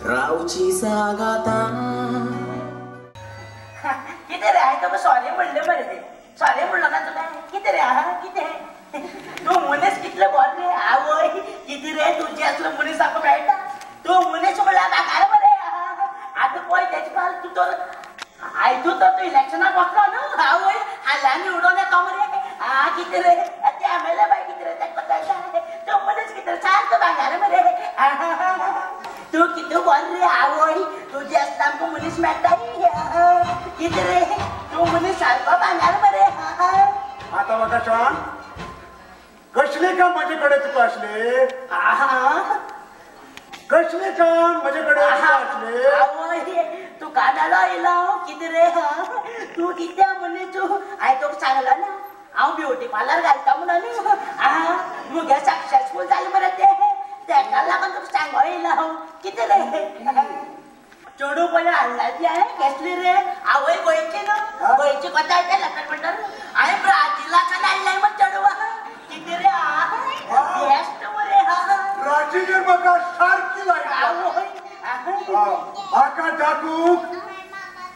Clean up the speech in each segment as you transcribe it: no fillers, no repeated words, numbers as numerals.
रावची सागाता. कितें रे हांवें तुका सॉरी म्हणलें मरे, सॉरी म्हणलो ना तुका. कितें रे आहा कितें तूं मनीस कितले बरो रे. आवय कितें रे तुजे असलो मनीस आमकां मेळटा. तूं मनीस म्हणल्यार भांगर मरे. आतां पळय तेजे काल तूं तर आयजू तर तूं इलेक्शनाक वतलो न्हू. आवय हाल्यांनी उडोवन येता मरे. आ कितें रे ते एम एल ए बाय कितें रे तेका तूं मनीस कितें सारको भांगर मरे. तूं कितें बरो रे. आवय तुजे असलो आमकां मनीस मेळटा. कितें रे तूं मनीस सारको भांगर मरे. आतां म्हाका सांग कसलें काम म्हजे कडेन तुका आसलें? कसलें काम म्हजे कडेन तुका आसलें? आवय तुका मेळो येयलो. कितें रे तूं कितें मनीस तूं. हांवें तुका सांगलो ना हांव ब्युटी पार्लर घालता म्हणून. मुगे सक्सेसफूल जालें मरे तें, तेका लागून तुका सांगो येयलो हांव. कितें रे चेडूं पळय हाडला ती हांवें कसली रे. आवय गोंयची न्हू, गोंयची कोता येता लग्न म्हणटा. हांवें ब्राजीलाच्यान हाडलें म्हण चेडवां. कितें रे बेस्ट मरे. ब्राजील म्हाका सारकी लायक. म्हाका दाखोवंक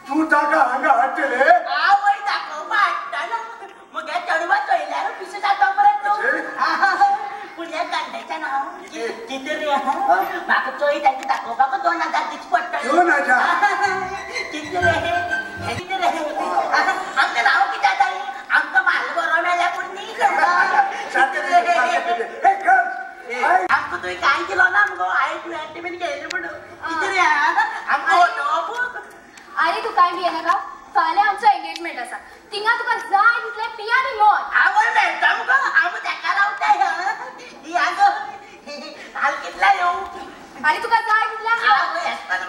तूं ताका हांगा हाडटले. आवय दाखोवपा हाडटा न्हू मुगे चेडवां चोयल्यार पिशें जाता मरे तूं. पूण ह्या कांद्याच्यान हांव कितें रे म्हाका चोय तांकां दाखोवपाक 2000 दिवचे पडटले. 2000 कितें रे कितें रे आमकां नांव कितें जाता. आमकां म्हाल बरो मेळ्ळ्या पूण न्ही. आमकां तुवें कांय दिलो ना मुगो. हांवें तुवें बीन घेयलें म्हणून. कितें रे आमकां वटोवप. आरे तूं कांय भियेनाका, फाल्यां आमचो एंगेजमेंट आसा. थिंगा तुका जाय तितलें पिया आनी मोर. आवय मेळटा मुगो. हांव तेका रावताय. ही आगो हाल कितल्या येवं. आरे तुका जाय तितल्या. आवय आसतना